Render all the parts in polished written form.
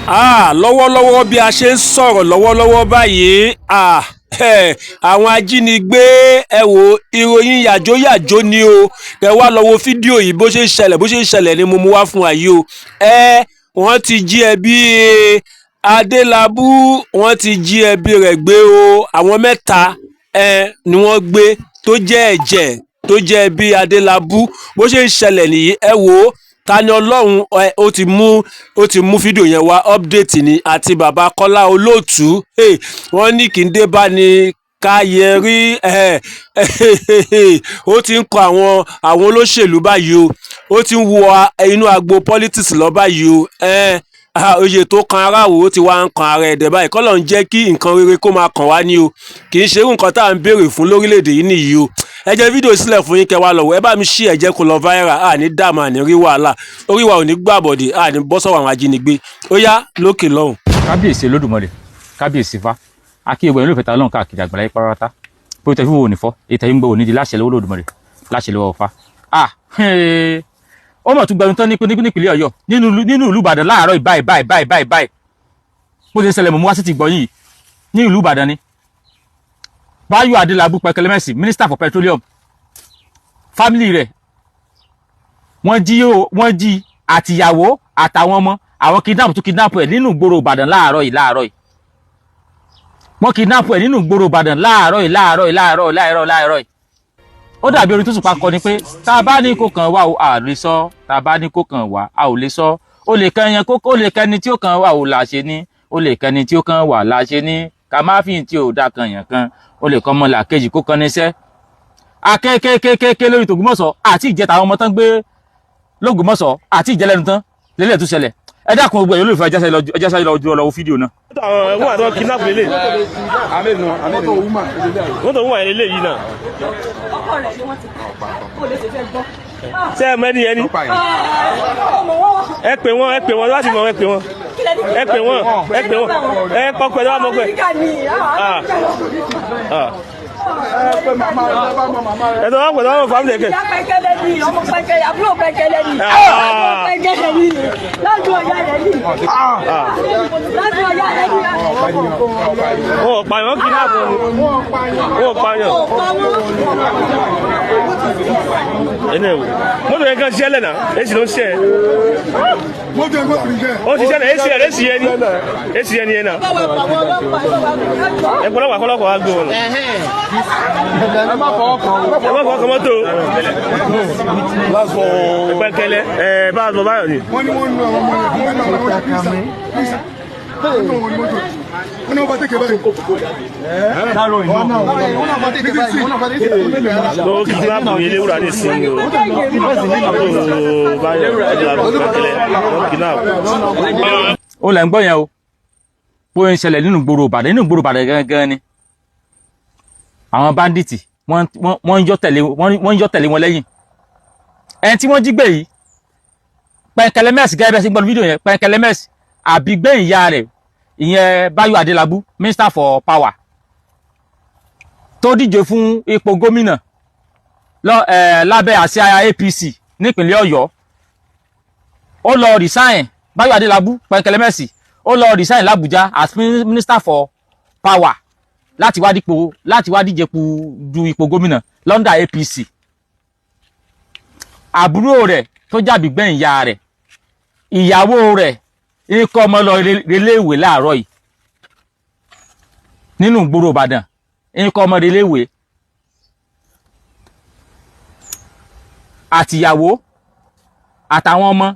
Lọ́wọ́lọ́wọ́ bí a ṣe ń sọ̀rọ̀ lọ́wọ́lọ́wọ́ báyìí, àwọn ajínigbé, ẹ wo ìròyìn yàjóyàjó ni o. Ẹ wá lọ wo fídíò yìí bó ṣe ń ṣẹlẹ̀, bó ṣe ń ṣẹlẹ̀ ni mo mú wá fún wa yìí o. Ẹ wọ́n ti jí ẹbí Adélábù, wọ́n ti jí ẹbí rẹ̀ gbé o. Àwọn mẹ́ta ẹ ni wọ́n gbé tó jẹ́ ẹ̀jẹ̀ tó jẹ́ ẹbí Adélábù. Bó ṣe ń ṣẹlẹ̀ nìyí. Ẹ wò ó, Tani Ọlọ́run ẹ, ó ti mú fídíò yẹn wá, update ni. Àti bàbá Kọ́lá Olóòtú, hey, wọ́n ní kí n dé bá ní káyé rí ẹ. Ó ti ń kọ àwọn olóṣèlú báyìí o. Ó ti ń wọ inú agbo politics lọ báyìí o. Oyè tó kan aráàwò, ó ti wá ń kan ara ẹ̀dẹ̀ báyìí. Kọ́lọ̀ ń jẹ́ kí nǹkan rere kó máa kàn wá ní o. Kì í ṣe irú nǹkan tá à ń béèrè fún lórílẹ̀‐èdè yìí nìyí o. Ẹ jẹ́ fídíò sílẹ̀ fún yín, kẹ́ wá lọ́wọ́. Ẹ bá mi ṣí ẹ, jẹ́ kó lọ viral. À ní dààmú, à ní rí wàhálà, orí wa ò ní gbàbọ̀dè, à ní bọ́ sọ́wọ́ àwọn ajínigbé. Ó yá, lókè lọ́hùn. Kábíyèsí Olódùmarè, kábíyèsí fa akíyèwé ìlú ìfẹ́ta lọ́hùn káàkiri àgbàlá yìí pátápátá. Bó tẹ̀ fíwò ní fọ́ ètò yìí ń gbọ́ òní di láṣẹ lọ́wọ́ Olódùmarè, láṣẹ lọ́wọ́ fa. Ah, ó mọ̀ tún gbẹnu tán nípìnlẹ̀ Ọ̀yọ́, nínú ìlú Ìbàdàn láàárọ̀ yìí báyìí báyìí báyìí báyìí báyìí. Bó ṣe ń ṣẹlẹ̀ mọ̀ mú wá sí ti gbọ́ yìí ní ìlú Ìbàdàn ni. Báyọ̀ Adélábù Pẹkẹlẹmẹsì, Minister for Petroleum, family rẹ̀ wọ́n jí o, wọ́n jí àtìyàwó àtàwọn ọmọ. Àwọn kidnap tó kidnap ẹ̀ nínú ìgboro Ìbàdàn láàárọ̀ yìí láàárọ̀ yìí. Wọ́n kidnap ẹ̀ nínú ìgboro Ìbàdàn láàárọ̀ yìí láàárọ̀ yìí láàárọ̀ yìí láàárọ̀ láàárọ̀ yìí. Ó dàbí orin tó sùpá kọ ni pé tá a bá ní kó kàn wá o, a lè sọ. Tá a bá ní kó kàn wá, a ò lè sọ. Ó lè kàn yẹn kó, ó lè kẹni tí ó kàn wá ò là ṣe ní, ó lè kẹni tí ó kàn wá là ṣe ní. Ká má fi tí ò dá kan yẹn kan, ó lè kàn mọ́ làkejì kó kan níṣẹ́. Akékékékéké lórí tògbómọ̀ṣọ́ àti ìjẹta, àwọn ọmọ tán gbé lÓgbómọ̀ṣọ́ àti ìjẹlẹ́nu tán lélẹ̀ tún ṣẹlẹ̀. Ẹ dákun, gbogbo ẹ̀ olólùfẹ́, ẹjẹ́ sáré lọ ojú ọlọ́wọ́ fídíò náà. Àwọn ẹ̀wọ̀n àti wọn kidnap lélẹ̀, mọ́tò woman lélẹ̀ yìí náà. Ọkọ rẹ̀ ni wọ́n ti pa ó lè ṣe fẹ́ gbọ́. Ṣé ẹ mọ ẹni yẹn ni? Ọmọ wọn. Ẹ pè wọ́n, ẹ pè wọ́n láti mọ̀, ẹ pè wọ́n, ẹ pè wọ́n, ẹ pè wọ́n, ẹ kọ́kọ́ ẹ wá mọ̀ pé. Amẹ́ríkà ni. Ah. Ah. Ẹ tó wọ́n pẹ̀lú àwọn family ẹ̀kẹ́. Ìyá Pẹ́kẹ́lẹ́ ni, ọmọ Pẹ́kẹ́lẹ́, àbúrò Pẹ́kẹ́lẹ́ ni, Ah. àbúrò Pẹ́kẹ́lẹ́ ni, lájú ọ̀yá rẹ̀ ni, lájú ọ̀yá rẹ̀ ni. Wọn ò pààyàn, wọn kidnap wọn ni, wọn ò pààyàn. Ó pa wọ́n. Ẹni ẹ wò mọ́tò yẹn kan ṣiṣẹ́ lẹ́nà, èsì ló ń ṣe ẹ̀. Mọ́tò ẹgbẹ́ kìí jẹ́. Ó ṣiṣẹ́ náà, èsì ẹ̀, èsì yẹn ni, èsì yẹn ni yẹn náà. Báwa pa àwọn ọlọ́pàá, ẹ bá wa Ẹ pọ̀lọpọ̀ àkọlọ́kọ̀ wá gbé wọn. Ẹ má fọwọ́ kan mọ́tò. Pẹ́kẹ́lẹ́ ẹ bá a lọ báyọ̀ ni. Wọ́n ní wọ́n nu àwọn ọmọ rẹ̀, wọ́n nu àwọn ọmọ rẹ̀ písà. Wọ́n nu àwọn mọ́tò. Wọ́n ní wọ́n bá tẹ̀kẹ̀ báyìí. Wọ́n náà bá tẹ̀kẹ̀ báyìí. Wọ́n náà bá tẹ̀kẹ̀ báyìí. Ló kidnap eléwúrà ní ìsinmi o. Mọ́tò Báyọ̀ Adélábù Pẹ́kẹ́lẹ́ wọ́n kidnap. Ó lẹ̀ ń gbọ́ yẹn o, bóyá ń ṣẹlẹ̀ nínú ìgboro Ìbàdàn, nínú ìgboro Ìbàdàn gangan ni àwọn bandits wọ́n ń yọ́ tẹ̀lé wọ́n ń yọ́ tẹ̀lé wọn lẹ́yìn. Ẹni tí wọ́n jí gbé yìí, Pẹ̀kẹ̀lẹ́mẹ́sì, gẹ́gẹ́ bẹ́ẹ̀ sí gbọ́dọ̀ fídíò yẹn, Pẹ̀kẹ̀lẹ́mẹ́sì àbígbẹ̀yìn ìyá rẹ̀, ìyẹn Báyọ̀ Adélábù, Minister for Power, tó díje fún ipò gómìnà lọ lábẹ́ àsíá APC nípìnlẹ̀ Ọ̀yọ́, ó lọ resign. Báyọ̀ Adélábù Pẹ̀kẹ̀lẹ́mẹ́sì, ó lọ resign l'Abuja as Minister for Power láti wá dípò, láti wá díje du ipò gómìnà l'under APC. Àbúrò rẹ̀ tó jàbí gbẹ̀yìn ìyá rẹ̀, ìyàwó rẹ̀ ikọ̀ ọmọ lọ reléèwé láàárọ̀ yìí nínú ìgboro Ìbàdàn, ikọ̀ ọmọ reléèwé àtìyàwó àtàwọn ọmọ,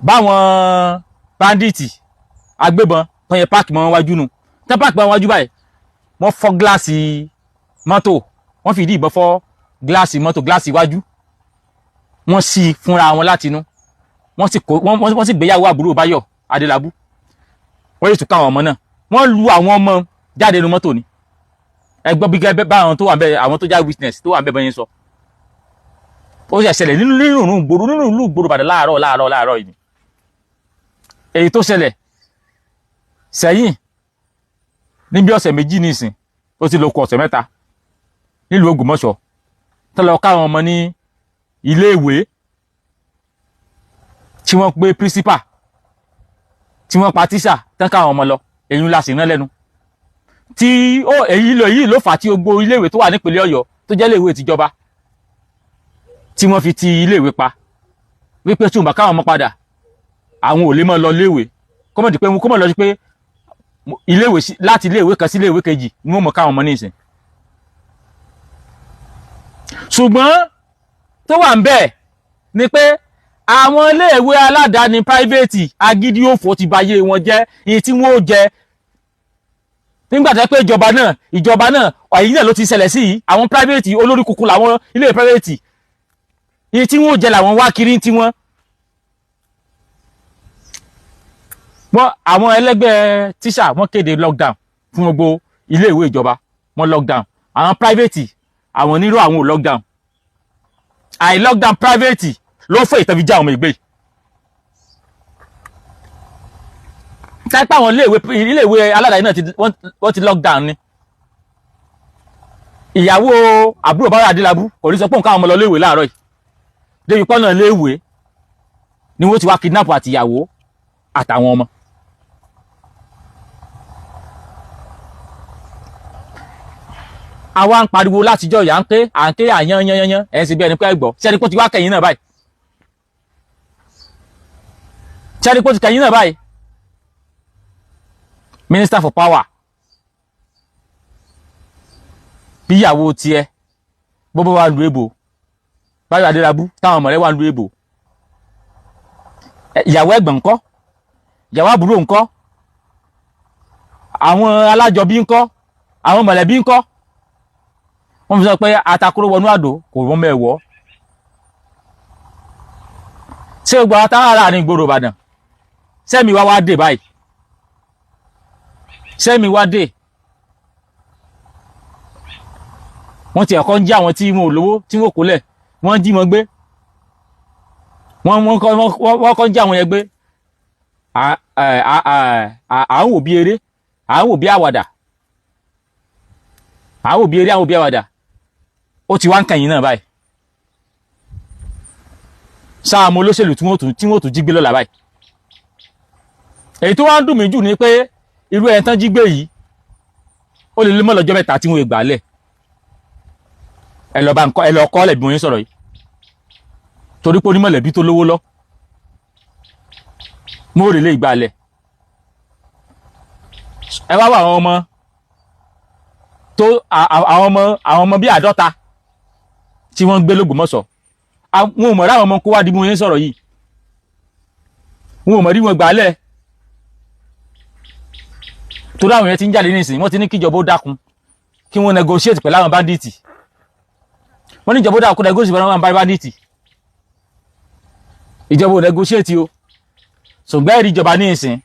báwọn bandits agbébọn tó yẹ park mọ́ wọn wájú nu tẹ́ park mọ́ wọn wájú báyìí, wọ́n fọ́ gíláàsì mọ́tò, wọ́n fìdí ìbọn fọ́ gíláàsì mọ́tò, gíláàsì iwájú. Wọ́n sì fúnra wọn látinú, wọ́n sì kó wọ́n sì gbéyàwó àbúrò Báyọ̀ Adélábù, wọ́n yóò tún ká àwọn ọmọ náà. Wọ́n lu àwọn ọmọ jáde nínú mọ́tò ni. Ẹ gbọ́ bí gẹ́gẹ́ bá àwọn tó wà ńbẹ̀, àwọn tó já witness tó wà ńbẹ̀ bẹ́yẹn sọ. Ó ṣe ṣẹlẹ̀ nínú ìgboro, nínú ìlú ìgboro Ìbàdàn láàárọ̀ láàárọ̀ láàárọ̀ yìí. Èyí tó ṣẹlẹ̀ sẹ́yìn níbi ọ̀sẹ̀ 2 nísìn, ó ti lò kù ọ̀sẹ̀ 3 nílùú Ògbómọ̀ṣọ́, tó lọ káwọn ọmọ ní iléèwé tí wọ́n pé principal. Tí wọ́n pa tíṣà tán káwọn ọmọ lọ, èyí ńlá sì rán lẹ́nu tí ó èyí ló èyí ló fà á tí gbogbo iléèwé tó wà nípìnlẹ̀ Ọ̀yọ́ tó jẹ́ iléèwé tìjọba tí wọ́n fi ti iléèwé pa, wípé tí wọ́n bá káwọn ọmọ padà, àwọn ò lè mọ́ lọ iléèwé. Kọ́mọ̀ di pé kọ́mọ̀ lọ sí pé iléèwé láti iléèwé kan sí iléèwé kejì ni wọ́n mọ̀ káwọn ọmọ ní ìsìn. Ṣùgbọ́n tó wà ń bẹ́ẹ̀ ni pé àwọn iléèwé aládàáni private, agídí òfò ti bayé wọn jẹ́. Èyí tí wọ́n ó jẹ nígbà tó pé ìjọba náà èyí náà ló ti ṣẹlẹ̀ sí yìí. Àwọn private, olórí kúkú làwọn ilé private. Èyí tí wọ́n ó jẹ làwọn wá kiri tí wọ́n wọ́n àwọn ẹlẹ́gbẹ́ tíṣà, wọ́n kéde lockdown fún gbogbo iléèwé ìjọba, wọ́n lockdown. Àwọn private, àwọn onírò, àwọn ò lockdown. Àì lockdown private ló fẹ́ ìtàn fi já ọmọ ìgbé yìí. Táìpá àwọn iléèwé aládàáni náà wọ́n ti lockdown ni, ìyàwó àbúrò Báyọ̀ Adélábù kò ní sọ pé òun káwọn ọmọ lọ léèwé láàárọ̀ yìí, débi pọ́nà léèwé ni wọ́n ti wá kidnap àtìyàwó àtàwọn ọmọ. Àwa ń pariwo látijọ́ ìyá ń ké, à ń ké, àyán yán yán yán, ẹ̀ ń ṣe bí ẹni pé ẹ gbọ́. Ṣẹ́ni pé ó ti wá kẹ̀yìn náà báyìí? Ṣẹ́ni pé ó ti kẹ̀yìn náà báyìí? Minister for Power, bíyàwó tiẹ̀ bọ́bọ́ wa lu èbò, Báyọ̀ Adélábù, táwọn ọmọ rẹ̀ wà lu èbò, ìyàwó ẹ̀gbọ́n ńkọ́? Ìyàwó àbúrò ńkọ́? Àwọn alájọbí ńkọ́? Àwọn mọ̀lẹ́bí ńkọ́? Wọ́n fi sọ pé atakóró wọnú àdó kò wọ́n mẹ́wọ́. Ṣé gbogbo àwọn táwọn ará ní ìgboro Ìbàdàn sẹ́mi wá wá dé báyìí? Sẹ́mi wá dé, wọ́n ti ẹ̀kọ́ ń jí àwọn tí wọn ò lówó tí wọn ò kólẹ̀, wọ́n jí wọn gbé, wọ́n kọ́ ń jí àwọn yẹn gbé. À ń wò bí eré, à ń wò bí àwàdà, à ń wò bí eré, à ń wò bí àwàdà. Ó ti wá ń kẹ̀yìn náà báyìí. Sáà mo olóṣèlú tí wọ́n tún jí gbé lọ́la báyìí. Èyí tó wá ń dùn mí jù ni pé irú ẹ̀ tán jí gbé yìí, ó lè lé mọ́ lọ́jọ́ 3 tí wọ́n gbà lẹ̀. Ẹ lọ bá ń kọ́, ẹ lọ kọ́ lẹ̀ bí wọ́n yín sọ̀rọ̀ yìí, torí pé onímọ̀lẹ́bí tó lówó lọ mo rè lè gbà lẹ̀. Ẹ wá wá àwọn ọmọ tó àwọn ọmọ bíi 50 tí wọ́n ń gbé l'Ógbómọ̀ṣọ́, wọn ò mọ̀ ráwọn ọmọ kó wá di bí wọ́n yín sọ̀rọ̀ yìí. Wọn ò mọ̀ rí wọn gbà lẹ̀, torí àwọn yẹn ti ń jáde nísìnyí. Wọ́n ti ní kíjọba ó dákun, kí wọ́n negotiate pẹ̀lú àwọn bandits. Wọ́n ní ìjọba ó dákun, negotiate pẹ̀lú àwọn bandits. Ìjọba ò negotiate o. Ṣùgbọ́n ẹ̀rí ìjọba ní ìsìn,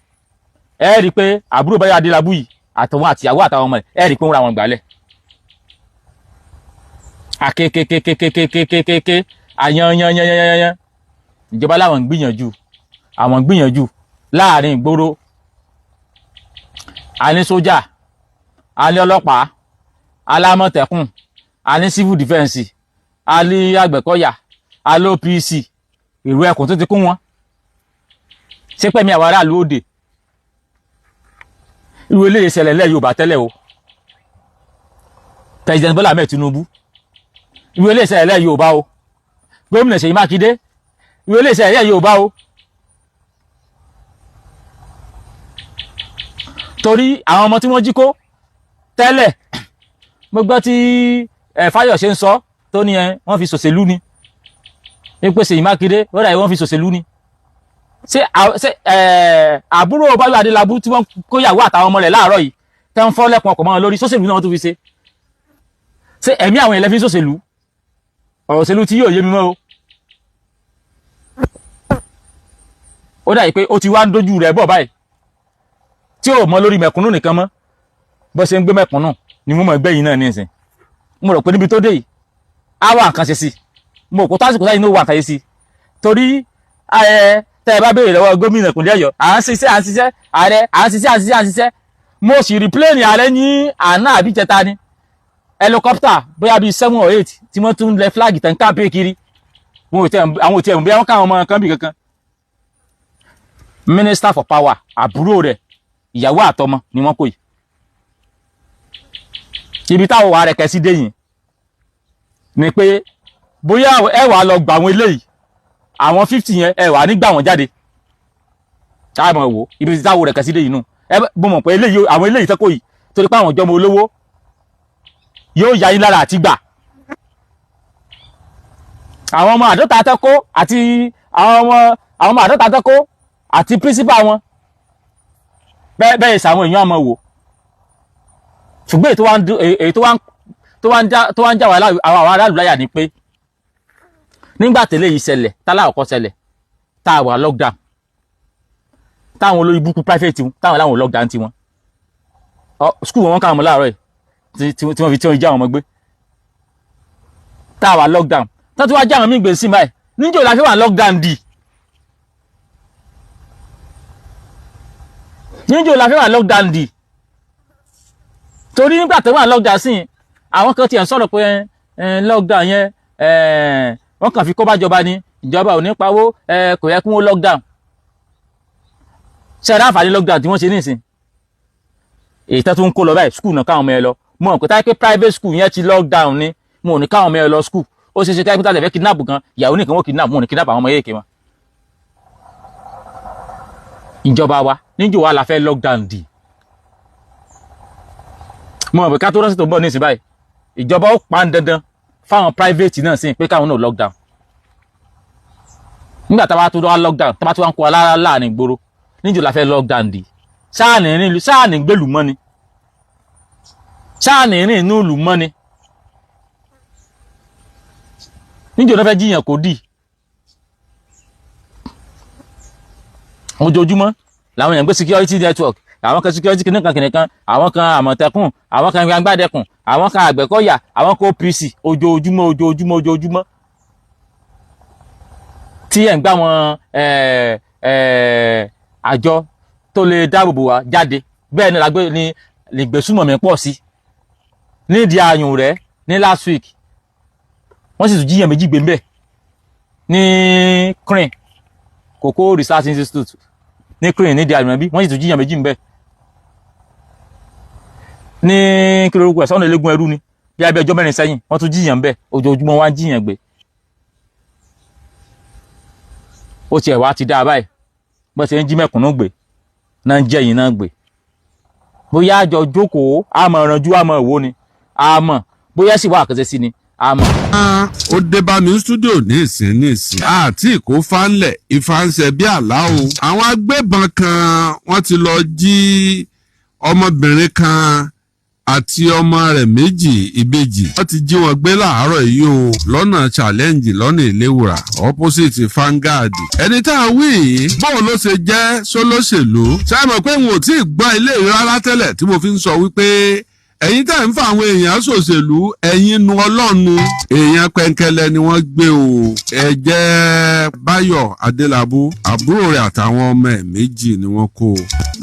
ẹ rí i pé àbúrò Báyọ̀ Adélábù yìí àtàwọn àtìyàwó àtàwọn ọmọ rẹ̀, ẹ rí i pé wọ́n ra wọn gbálẹ̀. Akékékékékékékékéké, àyanyanyanyanyan, ìjọba láwọn ń gbìyànjú, àwọn ń gbìyànjú láàrin ìgboro. A ní sójà, a ní ọlọ́pàá, alámọ̀tẹ́kùn, a ní civil defence, a ní Àgbẹ̀kọ̀yà, a ní OPC. Ìrú ẹkùn tó ti kún wọn ṣé pẹ̀mí àwọn aráàlú òde. Irú eléyìí ṣẹlẹ̀ lẹ́ Yorùbá tẹ́lẹ̀ o. President Bola Ahmed Tinubu, irú eléyìí ṣẹlẹ̀ lẹ́ Yorùbá o. Gómìnà Ṣèyí Mákindé, irú eléyìí ṣẹlẹ̀ lẹ́ Yorùbá o. Torí àwọn ọmọ tí wọ́n jí kó tẹ́lẹ̀, mo gbọ́ tí ẹ Fáyọ̀ṣe ń sọ tó ní ẹ wọ́n fi ṣòṣèlú ni, ní pé Ṣèyí Mákindé ó dà, wọ́n fi ṣòṣèlú ni. Ṣé àbúrò Báyọ̀ Adélábù tí wọ́n kó yàwó àtàwọn ọmọ rẹ̀ láàárọ̀ yìí, tẹ́ ń fọ́ lẹ́kùn ọkọ̀ mọ́ wọn lórí, ṣòṣèlú náà wọ́n tún fi ṣe? Ṣé ẹ̀mí àwọn ẹlẹ́fín ṣòṣèlú? Ọ̀rọ̀ òṣèlú tí yóò yé mi mọ́ o. Ó dà yìí pé ó ti wá ń dojú rẹ̀ bọ̀ báyìí tí ò mọ lórí mẹ̀kúnnù nìkan mọ́. Bó ṣe ń gbé mẹ̀kúnnù ni wọ́n mọ̀ ẹgbẹ́ yìí náà ní ìsìn. Mo rò pé níbi tó dé yìí, á wà nǹkan ṣe sí. Mo rò pé tásìkò sáyìn ní ó wà nǹkan ṣe sí, torí ẹ tẹ́ ẹ bá béèrè lọ́wọ́ gómìnà ìpínlẹ̀ Ọ̀yọ́, à ń ṣiṣẹ́, à ń ṣiṣẹ́, ààrẹ, à ń ṣiṣẹ́, à ń ṣiṣẹ́, à ń ṣiṣẹ́. Mo sì rí plane ààrẹ ní àná àbí jẹta ni, helicopter bóyá bíi 7 or 8 tí wọ́n tún lẹ flag tẹ̀ ń káàpé kiri. Wọn ò tẹ̀, àwọn ò tiẹ̀ mọ̀ bí wọ́n káwọn ọmọ kan bì kankan. Minister for power, àbúrò rẹ̀, ìyàwó àtọmọ ni wọ́n kó yìí. Ibi táwọn wà rẹ̀ kẹ́sí dé yìí ni pé bóyá ẹ wàá lọ gbà àwọn eléyìí, àwọn 50 yẹn, ẹ wàá ní gbà wọ́n jáde. Táwọn wò ibi táwọn rẹ̀ kẹ́sí dé yìí nù. Ẹ bó mọ̀ pé eléyìí, àwọn eléyìí tẹ́kọ̀ yìí, torí pé àwọn ìjọba olówó yóò yá yín lára àti gbà àwọn ọmọ 50 tẹ́kọ̀ àti àwọn ọmọ 50 tẹ́kọ̀ àti principal wọn. Bẹ́ẹ̀ bẹ́ẹ̀ sàwọn èèyàn àmọ́ wò, ṣùgbọ́n èyí tó wá ń já àwọn aráàlú láyà ni pé nígbà tẹ́lẹ̀ yìí ṣẹlẹ̀, tálá ọ̀kọ́ ṣẹlẹ̀, tá a wà lockdown, táwọn olórí burúkú private wọn, táwọn láwọn lockdown tiwọn, school wọn káwọn ọmọ láàárọ̀ yìí tí wọ́n fi já àwọn ọmọ gbé. Tá a wà lockdown, tó tí wọ́n já àwọn míì gbé sí báyìí, níjọ́ la fi wà lockdown dì? Níjọ́ la fi wà lockdown dì? Torí nígbà tó wà lockdown sí, àwọn kan tiẹ̀ ń sọ̀rọ̀ pé lockdown yẹn, wọ́n kàn fi kó bá jọba ni, ìjọba ò ní pawó, kò yẹ kí wọ́n lockdown. Ṣe ẹ̀rọ àǹfààní lockdown tí wọ́n ṣe nísìn, èyí tó tún kó lọ báyìí, school náà káwọn ọmọ ẹ lọ. Mo rò pé táyé pé private school yẹn ti lockdown ni, mo ò ní káwọn ọmọ ẹ lọ school. Ó ṣeé ṣe káyé pé táyé fẹ́ kidnap gan, ìyàwó nìkan wọ́n kidnap, wọn ò ní kidnap àwọn ọmọ yéèké wọn. Ìjọba wa, níjò wa la fẹ́ lockdown dì? Mo rò pé ká tó rọ́ọ̀sì tó ń bọ̀ nísìn báyìí, ìjọba ó pa ń dandan fáwọn private náà sí pé káwọn náà lockdown. Nígbà tá a bá tó wá lockdown, tá a bá tó wá ń kó wa láàrin ìgboro, níjò la fẹ́ lockdown dì? Sáàní rìn, sáàní gbèlú mọ́ ni, sáàní rìn inú ìlú mọ́ ni, níjò la fẹ́ jiyàn kò dì? Ojoojúmọ́ làwọn èèyàn gbé security network, àwọn kan security kìnìkan kìnìkan, àwọn kan àmọ̀tẹ́kùn, àwọn kan gbangbádẹkùn, àwọn kan àgbẹ̀kọ̀yà, àwọn kan OPC, ojoojúmọ́, ojoojúmọ́, ojoojúmọ́ tí ẹ̀ ń gbá wọn àjọ tó lè dáàbò bò wá jáde. Bẹ́ẹ̀ ni làgbé ni lìgbésùmọ̀mí pọ̀ sí nídìí ayùn rẹ̀. Ní last week, wọ́n sì tún jíyàn méjì gbé ńbẹ̀ ní CRIN, Cocoa Research Institute ní CRIN nídìí ayùn rẹ̀ bí wọ́n sì tún jíyàn méjì ńbẹ̀ ní kí lórúkọ ẹ̀, sọ́nà eléégún ẹrú ni, bí abẹ́ ọjọ́ 4 sẹ́yìn, wọ́n tún jíyàn ńbẹ̀. Ojoojúmọ́ wá ń jíyàn gbé. Ó tiẹ̀ wá ti dá a báyìí, bó ṣe ń jí mẹ̀kúnnù gbé náà ń jẹ́ yìí náà gbé. Bóyá àjọ jókòó, àmọ̀ ìrànjú, àmọ̀ ìwó ni, àmọ̀ bóyá sì wà àkànṣe sí ni, àmọ̀. Ó dé bá mi ní stúdíò ní ìsín ní ìsín àti ìkó fánlẹ̀ ìfànṣẹ bí àlá o. Àwọn agbébọn kan, wọ́n ti lọ jí ọmọbìnrin kan àti ọmọ rẹ̀ méjì, ìbejì. Wọ́n ti jí wọn gbé láàárọ̀ yìí o, lọ́nà Challenge, lọ́nà Ìléwùrà, opposite Vanguard. Ẹni tá a wí yìí, bóun ló ṣe jẹ́ sólóṣèlú? Ṣé ẹ mọ̀ pé n ò tí ì gbọ́ ilé rárá tẹ́lẹ̀ tí mo fi ń sọ wípé ẹ̀yin tẹ́ ń fa àwọn èèyàn ṣòṣèlú, ẹ̀yin nu ọlọ́nu èèyàn pẹ̀ǹkẹ̀lẹ̀ ni wọ́n gbé o. Ẹ̀jẹ̀ Báyọ̀ Adélábù, àbúrò rẹ̀ àtàwọn ọmọ ẹ̀ méjì ni wọ́n kó o.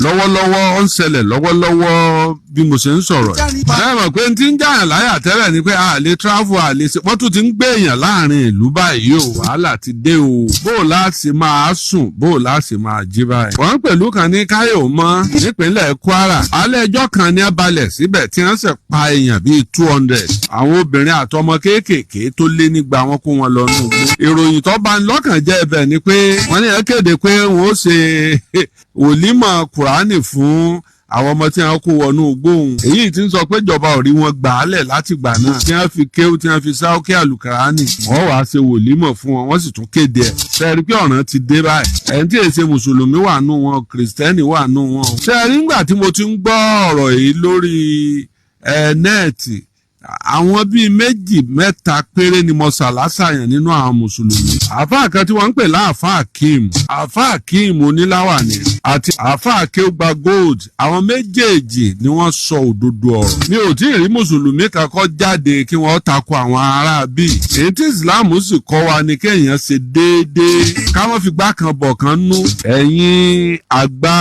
Lọ́wọ́lọ́wọ́, ó ń ṣẹlẹ̀ lọ́wọ́lọ́wọ́ bí mo ṣe ń sọ̀rọ̀ yìí. Ṣé ẹ mọ̀ pé n ti ń jàyàn láyà tẹ́lẹ̀ ni pé a lè travel, a lè ṣe, wọ́n tún ti ń gbé èèyàn láàrin ìlú báyìí o. Wàhálà ti dé o. Bó o láti máa sùn, bó o láti máa jí báyìí. Wọ́n pẹ̀lú kan ní Káyọ̀ mọ́ nípínlẹ̀ Kwara. Alẹ́ ẹjọ́ kan ní abalẹ̀ síbẹ̀ tí wọ́n sì pa èèyàn bíi 200. Àwọn obìnrin àtọmọ kéékèèké tó lé nígbà, wọn kó wọn lọ nù. Ìròyìn tó bá ń lọ́kàn jẹ́ ibẹ̀ ni pé wọ́n ní ẹ kéde pé wọ́n ó ṣe wòlímọ̀ Kùránì fún àwọn ọmọ tí wọ́n kó wọnú gbóhùn. Èyí tí ń sọ pé ìjọba ò rí wọn gbà á lẹ̀ láti gbà náà, tí wọ́n fi kéwú, tí wọ́n fi sáókè àlùkàránì, wọ́n wàá ṣe wòlímọ̀ fún wọn, wọ́n sì tún kéde ẹ̀. Sẹ́ẹ̀rí pé ọ̀ràn ti dé báyìí? Ẹni tí èsè mùsùlùmí wà nù wọn, kìrìsìtẹ́nì wà nù wọn. Sẹ́ẹ̀rí ńgbà tí mo ti ń gbọ́ ọ̀rọ̀ yìí lórí net, àwọn bíi méjì mẹ́ta péré ni mo ṣàlásàyàn nínú àwọn mùsùlùmí. Àáfàá kan tí wọ́n ń pè láàfáà Kim, àáfàá Kim oníláwàní àti àáfàá Kéwùgbà Gold, àwọn méjèèjì ni wọ́n sọ òdodo ọ̀rọ̀. Mi ò tí ì rí mùsùlùmí kan kó jáde kí wọ́n tako àwọn ará bíi. Èyí tí Ìsìláàmù sì kọ́ wa ni kéèyàn ṣe déédéé, káwọn fi gbá kan bọ̀ kan nú. Ẹ̀yin àgbà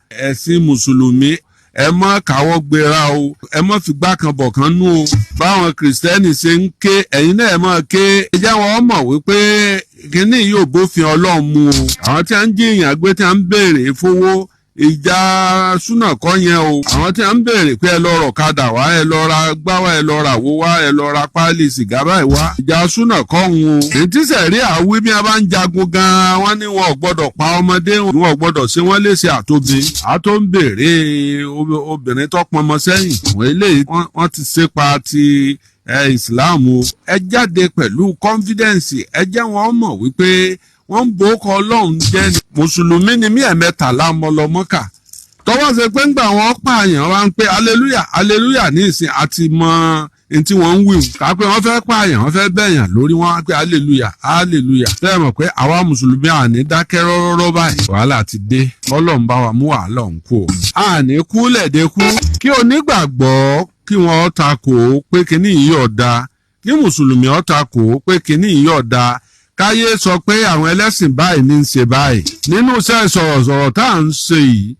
ẹ̀sìn mùsùlùmí, Ẹ má káwọ́ gbéra o, ẹ má fi gbá kan bọ̀ kan nú o. Báwọn Kìrìsìtẹ́nì ṣe ń ké, ẹ̀yin náà ẹ má ké. Ẹ jẹ́ wọn mọ̀ wípé kínní yóò bófin Ọlọ́run mu o. Àwọn tí a ń jìyàn gbé, tí a ń béèrè fowó, ìjà súnà kọ́ yẹn o. Àwọn tí a ń béèrè pé ẹ lọ rọ̀ kadà wá, ẹ lọ ra gbá wá, ẹ lọ ra wo wá, ẹ lọ ra páálí sìgá báyìí wá, ìjà súnà kọ́ ń o. Ètí sẹ̀rí àwí, bí a bá ń jagun gan-an, wọ́n ní wọn ò gbọ́dọ̀ pa ọmọdé, wọn ò gbọ́dọ̀ ṣe wọ́n léṣe àtòbí. A tó ń béèrè obìnrin tó pọnmọ sẹ́yìn. Àwọn eléyìí, wọ́n ti ṣe pa ti Islam o. Ẹ jáde pẹ̀lú confidence, ẹ jẹ́ wọn mọ̀ wípé wọ́n ń bo ọkọ̀ Ọlọ́run jẹ́ ni. Mùsùlùmí ni mí, ẹ̀mẹ́tàlá mọ́lọ́mọ́kà. Tọwọ́ ṣe pé ńgbà wọn pààyàn wá ń pé aleluya aleluya ní ìsìn, àti mọ ní tí wọ́n ń wí ká pé wọ́n fẹ́ pààyàn, wọ́n fẹ́ bẹ̀yàn lórí, wọn á pé aleluya aleluya. Tẹ́ ẹ mọ̀ pé àwa Mùsùlùmí àní dákẹ́ rọ́rọ́rọ́ báyìí, wàhálà ti dé. Ọlọ́run bá wa mú wàhálà òun kú o. Àní kú lẹ̀dẹ́kú kí onígbàgbọ́ kí wọ́n takò pé kíní yìí ọ̀dà, kí Mùsùlùmí ó takò pé kíní yìí ọ̀dà, káyé sọ pé àwọn ẹlẹ́sìn báyìí ní í ṣe báyìí. Nínú iṣẹ́ sọ̀rọ̀sọ̀rọ̀ tá à ń ṣe yìí,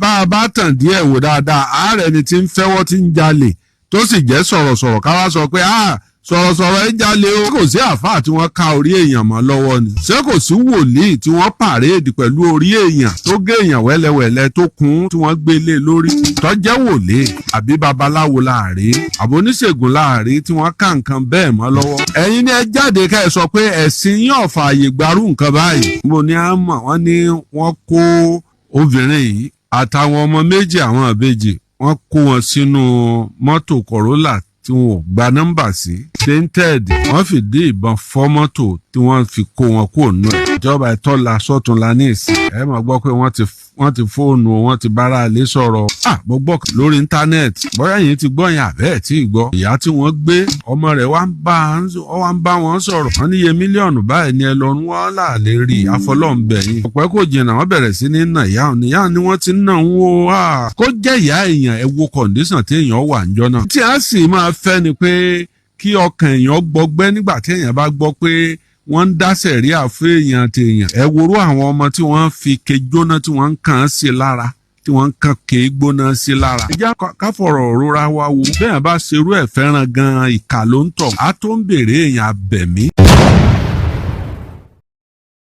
bá a bá tàn díẹ̀ wò dáadáa, ààrẹ ni tí ń fẹ́wọ́, tí ń jalè, tó sì jẹ́ sọ̀rọ̀sọ̀rọ̀, ká wá sọ pé sọ̀rọ̀sọ̀rọ̀ ẹ jalè o. Kò sí àáfàá tí wọ́n ká orí èèyàn mọ́ lọ́wọ́ ni? Ṣé kò sí wòlíì tí wọ́n parade pẹ̀lú orí èèyàn tó gé èèyàn wẹ́lẹ́wẹ́lẹ́, tó kún, tí wọ́n gbé lé lórí, tó jẹ́ wòlíì, àbí babaláwo láàrí, àbí oníṣègùn láàrí tí wọ́n ká nǹkan bẹ́ẹ̀ mọ́ lọ́wọ́? Ẹ̀yin ni ẹ jáde ká ẹ sọ pé ẹ̀sìn yóò fààyè gbarú nǹkan báyìí. Mo ní á mọ̀, wọ́n ní wọ́n kó obìnrin yìí àtàwọn ọmọ méjì, àwọn ìbejì, wọ́n kó wọn sínú mọ́tò Corolla tí wọn ò gba nọ́mbà sí, tainted. Wọ́n fìdí ìbọn fọ́ mọ́tò tí wọ́n fi kó wọn kúrò nù ẹ̀. Ìjọba ìtọ́la sọ́túnla ní ìsìn, ẹ máa gbọ́ pé wọ́n ti fóònù, wọ́n ti bára àlè sọ̀rọ̀. Ah, mo gbọ́ lórí íńtánẹ́ẹ̀tì, bóyá yìí ti gbọ́ yẹn àbẹ́ ẹ̀ tí ì gbọ́. Ìyá tí wọ́n gbé ọmọ rẹ̀ wá ń bá wọn sọ̀rọ̀. Wọ́n níye mílíọ̀nù báyìí ni ẹ lọ, wọ́n là lè rí àfọlọ́ǹbẹ̀yìn. Ọ̀pẹ́ kò jìnnà, wọ́n bẹ̀rẹ̀ sí ní nà ìyá òní. Ìyá ni wọ́n ti ń nà ń wo kó jẹ́ ìyá èèyàn, ẹ wo condition tí èèyàn wà ń jọ náà. Tí a sì máa fẹ́ ni pé kí ọkàn èèyàn gbọgbẹ́ nígbà tí èèyàn bá gbọ́ pé wọ́n ń dá sẹ̀ríà fún èèyàn tèèyàn. Ẹ worú àwọn ọmọ tí wọ́n fi ke jóná, tí wọ́n ń kàn án sí lára, tí wọ́n ń kàn ké gbóná sí lára. Ìjà káfọ̀rọ̀ rora wa wo bẹ́ẹ̀ bá ṣerú ẹ̀ fẹ́ràn gan-an, ìkà ló ń tọ̀ á tó ń béèrè èèyàn abẹ̀mí.